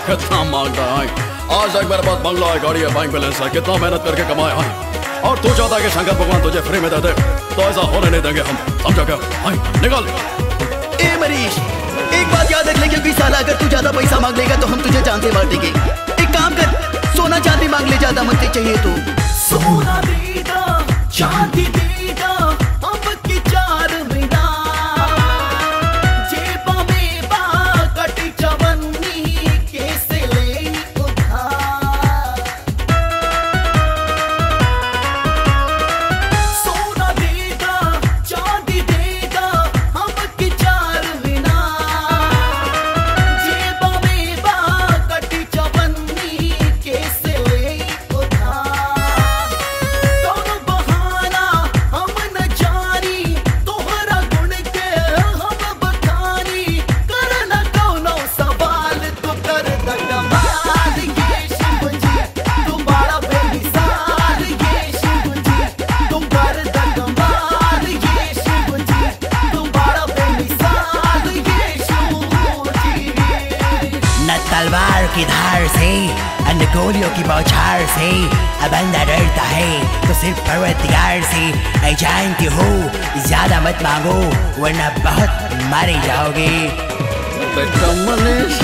कितना मांगता है। आज तक मेरे पास बंगला है, गाड़ी है, बैंक बैलेंस है, कितना मेहनत करके कमाया है। और तू चाहता है कि शंकर भगवान तुझे फ्री में दे दे, तो ऐसा होने नहीं देंगे हम, समझा क्या? निकल। ए मनीष, एक बात याद रख ले, क्योंकि साला अगर तू ज्यादा पैसा मांग लेगा तो हम तुझे जान से मार देंगे। एक काम कर, सोना चांदी मांग ले, ज्यादा मुझसे चाहिए तो। सोना देगा, चांदी देगा, अब की चार मीनार, जेबा में बा कट चवन्नी, कैसे ले उधार। सोना देगा, चांदी देगा, अब की चार मीनार, जेबा में बा कट चवन्नी, कैसे ले उधार। कौन बहाना हम न जानी, तोहरा गुण के हम बखानी, कर न कौनो सवाल तो कर द कमाल। ये शिव जी तुम बड़ा बेमिसाल, ये शिव जी तुम कर द कमाल, ये शिव जी तुम बड़ा बेमिसाल, ये शिव जी। न तलवार की धार से न गोलियों की बौछार से अब बंदा डरता है तो सिर्फ परवरदिगार से। ऐ जानती हो, ज्यादा मत मांगो वरना बहुत मारे जाओगे। बेटा मनीष,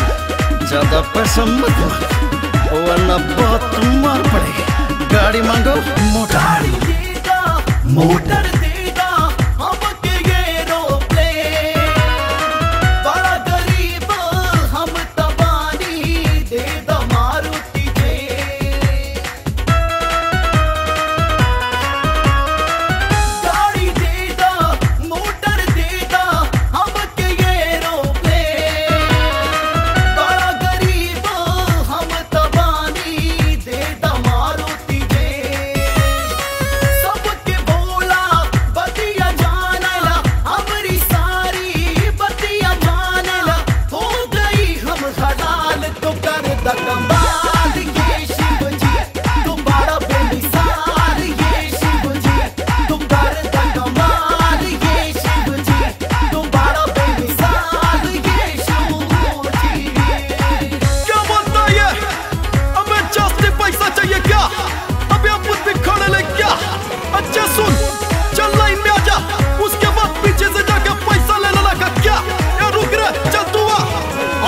ज्यादा पैसा मत मांग वरना बहुत मार पड़ेगी। गाड़ी मांगो, मोटर गाड़ी देगा, मोटर देगा, हमके एरोप्लेन, बड़ा गरीब हम तबानी, दे द मारुति जे। गाड़ी देगा, मोटर देगा, हमके एरोप्लेन, बड़ा गरीब हम तबानी, दे द मारुति जे। सबके बोला बतिया जानला, हमरी सारी बतिया जानला, हो गई हम हलाल तो कर द कमाल। ये शिव जी तुम बड़ा बेमिसाल, ये शिव जी तुम कर द कमाल, ये शिव जी तुम बड़ा बेमिसाल, ये शिव जी। क्या बोलता है ये? अबे जास्ती पैसा चाहिए क्या? अबे आप बुद्धि खड़े ले क्या? अच्छा सुन, चल लाइन में आ जा, उसके बाद पीछे से जाके पैसा ले लेना का क्या? ये रुक रे, चल तू आ।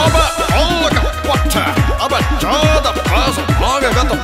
अबे अल्लाह का पट्टा, अबे ज्यादा पैसा मांगेगा तो